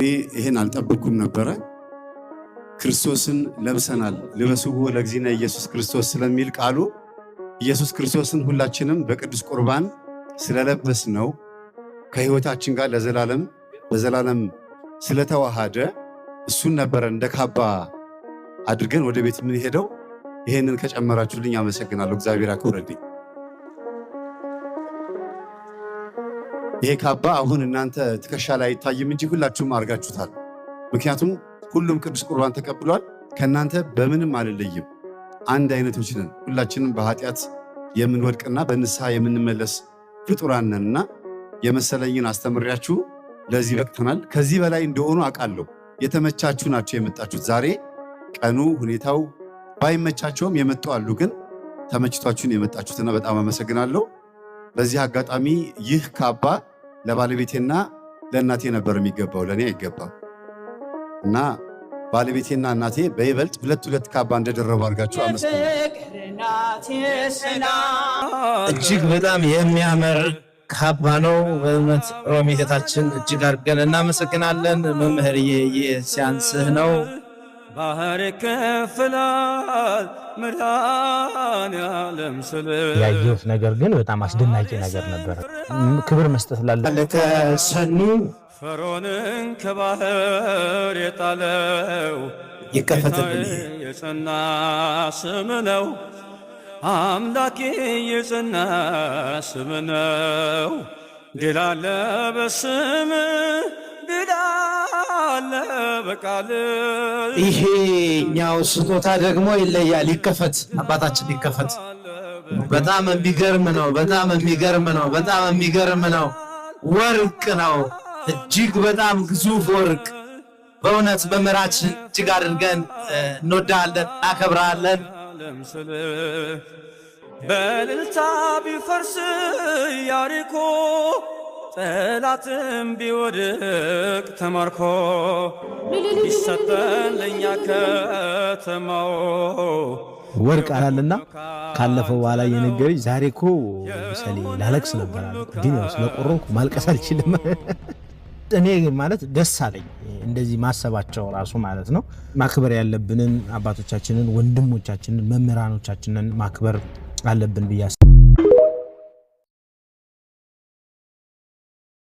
እኔ ይህን አልጠበቅኩም ነበረ። ክርስቶስን ለብሰናል። ልበስዎ ለእግዚእነ ኢየሱስ ክርስቶስ ስለሚል ቃሉ ኢየሱስ ክርስቶስን ሁላችንም በቅዱስ ቁርባን ስለለበስ ነው ከሕይወታችን ጋር ለዘላለም በዘላለም ስለተዋሃደ እሱን ነበረ እንደ ካባ አድርገን ወደ ቤት የምንሄደው። ይሄንን ከጨመራችሁልኝ አመሰግናለሁ። እግዚአብሔር ያክብርልኝ። ይሄ ካባ አሁን እናንተ ትከሻ ላይ አይታይም እንጂ ሁላችሁም አድርጋችሁታል። ምክንያቱም ሁሉም ቅዱስ ቁርባን ተቀብሏል። ከእናንተ በምንም አልለይም። አንድ አይነቶች ነን። ሁላችንም በኃጢአት የምንወድቅና በንስሐ የምንመለስ ፍጡራን ነንና የመሰለኝን አስተምሪያችሁ ለዚህ በቅተናል። ከዚህ በላይ እንደሆኑ አውቃለሁ። የተመቻችሁ ናቸው የመጣችሁት። ዛሬ ቀኑ ሁኔታው ባይመቻቸውም የመጡ አሉ። ግን ተመችቷችሁን የመጣችሁትና በጣም አመሰግናለሁ። በዚህ አጋጣሚ ይህ ካባ ለባለቤቴና ለእናቴ ነበር የሚገባው፣ ለእኔ አይገባም። እና ባለቤቴና እናቴ በይበልጥ ሁለት ሁለት ካባ እንደደረቡ አድርጋችሁ አመስግኑ። እጅግ በጣም የሚያምር ካባ ነው። በእውነት ሮሚ እህታችን እጅግ አድርገን እናመሰግናለን። መምህርዬ ይህ ሲያንስህ ነው። ባህር ይከፈላል መድኃኔዓለም ስል ያየሁት ነገር ግን በጣም አስደናቂ ነገር ነበር። ክብር መስጠት ላለ ለተሰኑ ፈርዖንን ከባህር የጣለው ይከፈትልን። የጸና ስም ነው አምላኬ፣ የጸና ስም ነው። ድል አለ በስም፣ ድል አለ በቃል። ይሄኛው ስጦታ ደግሞ ይለያል። ይከፈት አባታችን ይከፈት። በጣም የሚገርም ነው። በጣም የሚገርም ነው። በጣም የሚገርም ነው። ወርቅ ነው። እጅግ በጣም ግዙፍ ወርቅ። በእውነት መምህራችን እጅግ አድርገን እንወዳለን፣ እናከብራለን። ለምስል በእልልታ ቢፈርስ ኢያሪኮ፣ ጠላትም ቢወድቅ ተማርኮ፣ ቢሰጠን ለእኛ ከተማው ወርቅ አላልና ካለፈው በኋላ የነገረኝ ዛሬ እኮ ምሳሌ ላለቅስ ነበር አለ። ግን ያው ስለቆረብኩ ማልቀስ አልችልም። እኔ ማለት ደስ አለኝ እንደዚህ ማሰባቸው ራሱ ማለት ነው። ማክበር ያለብንን አባቶቻችንን፣ ወንድሞቻችንን፣ መምህራኖቻችንን ማክበር አለብን ብዬ